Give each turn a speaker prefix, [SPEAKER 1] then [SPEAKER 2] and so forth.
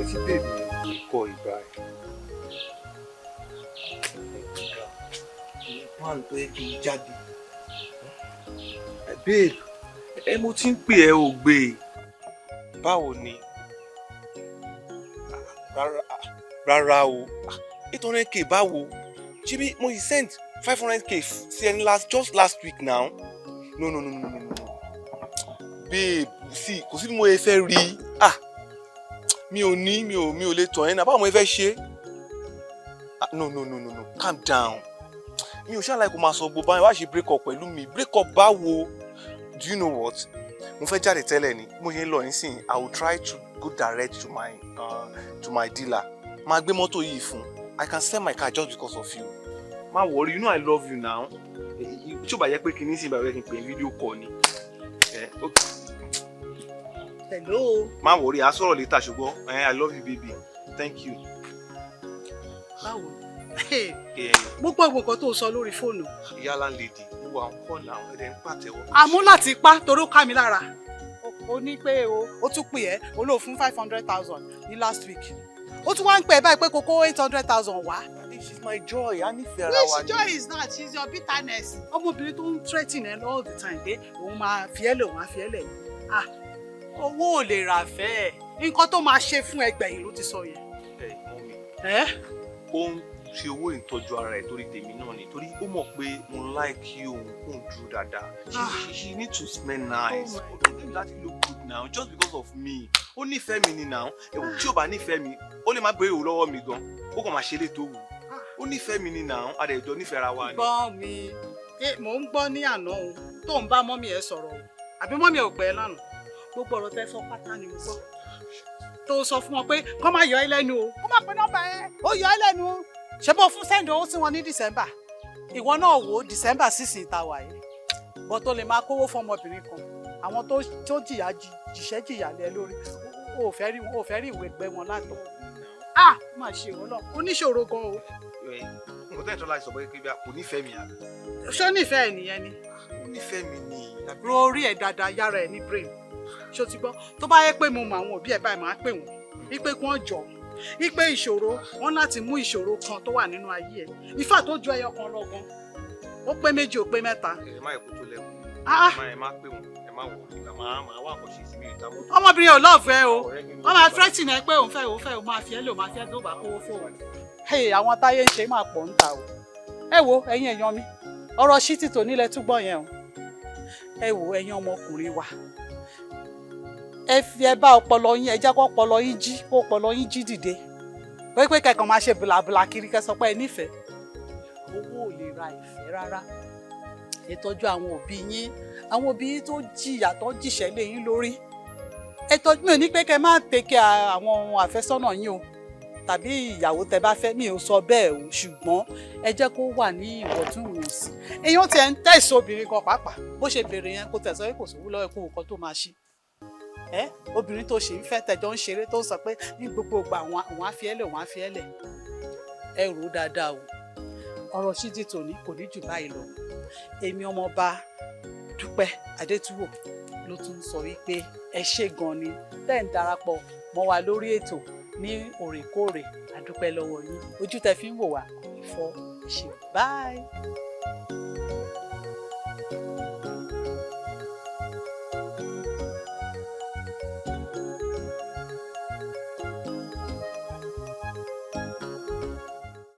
[SPEAKER 1] Tí babe mi kọ ìgbà ẹ̀ plan tó yẹ kí n jáde. Babe, ẹ mo ti ń pè ẹ́, ò gbé e. Báwo ni? Rárá, rárá o. 800K báwo? Ṣebí mo yìí send 500K sí ẹni last, just last week now. No, no, no, no, no, no, babe, see, kò sí bí mo yẹ fẹ́ rí. Ah, mi ò ní, mi ò lè tọ̀ ẹ́ náà. Báwo mo fẹ́ ṣe? Ah, no, no, no, no, no, calm down. Mi ò ṣàlàyé kó máa sọ gbogbo báyìí wá ṣe break up pẹ̀lú mi. Break up báwo? Do you know what? Mo fẹ́ jáde tẹ́lẹ̀ ni. Mo ṣe ń lọ nísìnyí, I will try to go direct to my dealer. Máa gbé mọ́tò yìí fún. I can sell my car just because of you. Má worry, you know I love you now. Tí ó bá yẹ pé kí ní sìn bá yẹ kí n pè ní video call ni. Okay.
[SPEAKER 2] Hello.
[SPEAKER 1] Má worry, a sọ̀rọ̀ later ṣùgbọ́n. I love you, baby. Thank you.
[SPEAKER 2] Báwo? Mo gbọ́ gbogbo nǹkan tó sọ lórí fóònù.
[SPEAKER 1] Ìyá landlady, mo wà ń kọ́ náà, ẹ̀dẹ̀ ń pàtẹ́wọ́.
[SPEAKER 2] Àmú láti pa torí ó ká mi lára. Ó ní pé o ó tún pè ẹ́, ó lò fún 500,000 ní last week. Ó tún wá ń pè ẹ́ báyìí pé kókó 800,000 wá.
[SPEAKER 1] She's my joy, a nífẹ̀ẹ́ ara wa.
[SPEAKER 2] Which joy is that? She's your bitterness. Ọmọbìnrin tó ń threaten ẹ all the time pé òun máa fi ẹ́ lẹ̀, òun máa fi ẹ́ lẹ̀. Ah, owó ò lè rà fẹ́ ẹ̀. Nǹkan tó máa ṣe fún ẹgbẹ̀yìn ló ti sọ yẹn.
[SPEAKER 1] Ẹ mummy.
[SPEAKER 2] Ẹ́?
[SPEAKER 1] Ó ń fi owó ìtọ́jú ara ẹ̀ torí tèmi náà ni, torí ó mọ̀ pé mo like òun kóun dúró dáadáa. She need to smell nice.
[SPEAKER 2] Oh.
[SPEAKER 1] Ó ní láti look good now just because of me. Ó nífẹ̀ẹ́ mi ni now. Tí ó bá nífẹ̀ẹ́ mi, ó lè má gbé ìwò lọ́wọ́ mi gan, ó kàn máa ṣe lè tó wù. Ó nífẹ̀ẹ́ mi ni now, a dẹ̀ jọ nífẹ̀ẹ́ ara wa ni.
[SPEAKER 2] Gbọ́ mi, mò ń gbọ́ ní àná o tó ń bá mummy ẹ sọ̀rọ̀ o, àbí mummy ẹ ò pẹ́ lánàá? Gbogbo ọ̀rọ̀ tẹ́ sọ pátá ni mo gbọ́, tó sọ fún wọn pé kọ́ máa yọ ẹ́ lẹ́nu o, kó má pe nọ́mbà ẹ, ó yọ ẹ́ lẹ́nu o. Ṣé bó fún send owó sí wọn ní December? Ìwọ náà wò ó, December sísìn ta wà yìí bọ́, tó lè máa kówó fún ọmọbìnrin kan, àwọn tó jìyà jìṣẹ́ jìyà lé lórí, o ò fẹ́ rí, o ò fẹ́ rí ìwé gbẹ wọn látọ̀. Ah, má ṣe ìwọ náà, oníṣòro gan o.
[SPEAKER 1] Nǹkan tẹ́lẹ̀ tó láti sọ pé kò nífẹ̀ẹ́ mi, àbí?
[SPEAKER 2] Ṣó nífẹ̀ẹ́ nìyẹn ni?
[SPEAKER 1] Ó nífẹ̀ẹ́ mi ni.
[SPEAKER 2] Ro orí ẹ̀ dáadáa, yára ẹ̀ ní brain. Ṣó ti gbọ́? Tó bá yẹ pé mo mọ àwọn òbí ẹ̀ báyìí, máa pè wọ́n wípé kí wọ́n jọ wípé ìṣòro wọn láti mú ìṣòro kan tó wà nínú ayé ẹ̀, ifá tó ju ẹyọ kan lọ gan, ó pé méjì, ó pé mẹ́ta.
[SPEAKER 1] Ẹ má yẹ kó tó lẹ́kùn.
[SPEAKER 2] Ah.
[SPEAKER 1] Ẹ má pè wọ́n, ẹ má wọ̀ ìgbà máa wá àkọ́ṣe sí mi ìta mọ́tò.
[SPEAKER 2] Ọmọbìnrin ò love ẹ o.
[SPEAKER 1] Ọ̀rẹ́ mi ló
[SPEAKER 2] Wọ́n máa
[SPEAKER 1] ń bá.
[SPEAKER 2] threaten ẹ pé òun fẹ́ òun máa fi ẹ́ lè, òun máa fi ẹ́ tó bá kówó fóun. Hey, àwọn táyé ń ṣe máa pọ̀ ń ta o. Ẹ wo, ẹ̀yin èèyàn mi, ọ̀rọ̀ ṣí tìtò nílẹ̀ túgbọ̀ yẹn o. Ẹ wo, ẹ̀yin ọmọkùnrin wa, ẹ fi ẹ bá ọpọlọ yín, ẹ jẹ́ kó ọpọlọ yín jí, kó ọpọlọ yín jí dìde pé pé kẹkàn máa ṣe bùlàbùlà kiri, kẹ sọ pé ẹ nífẹ̀ẹ́. Owó ò lè ra ìfẹ́ rárá. Ẹ tọ́jú àwọn òbí yín, àwọn òbí yín tó jìyà, tó jìṣẹ́ lé yín lórí, ẹ tọ́jú. Mi ò ní pé kẹ má take care àwọn àfẹ́sọ́nà yín o, tàbí ìyàwó tẹ bá fẹ́, mi ò sọ bẹ́ẹ̀ o, ṣùgbọ́n ẹ jẹ́ kó wà ní ìwọ̀ntúnwọ̀nsì. Èèyàn tiẹ̀ ń tẹ̀sí obìnrin kan pàápàá, bó ṣe béèrè yẹn, kó tẹ̀sọ́ pé kò sówó lọ́wọ́, kó nǹkan tó máa ṣe ẹ. Obìnrin tó ṣe ń fẹ́, tẹ̀jọ́ ń ṣeré, tó ń sọ pé ní gbogbo ìgbà àwọn á fi ẹ́ lẹ̀, òun á fi ẹ́ lẹ̀. Ẹ rò ó dáadáa o. Ọ̀rọ̀ ṣídìí tòní kò ní jù báyìí lọ. Èmi ọmọọba Dúpẹ́ Adétúwò ló tún sọ wípé ẹ ṣé gan ni tẹ́ ń darapọ̀ mọ́ wa lórí ètò ní òrèkóòrè. Àdúpẹ́ lọ́wọ́ yín, ojú tẹ́ fi ń wò wá kò ní fọ́. Ẹ ṣé, bye.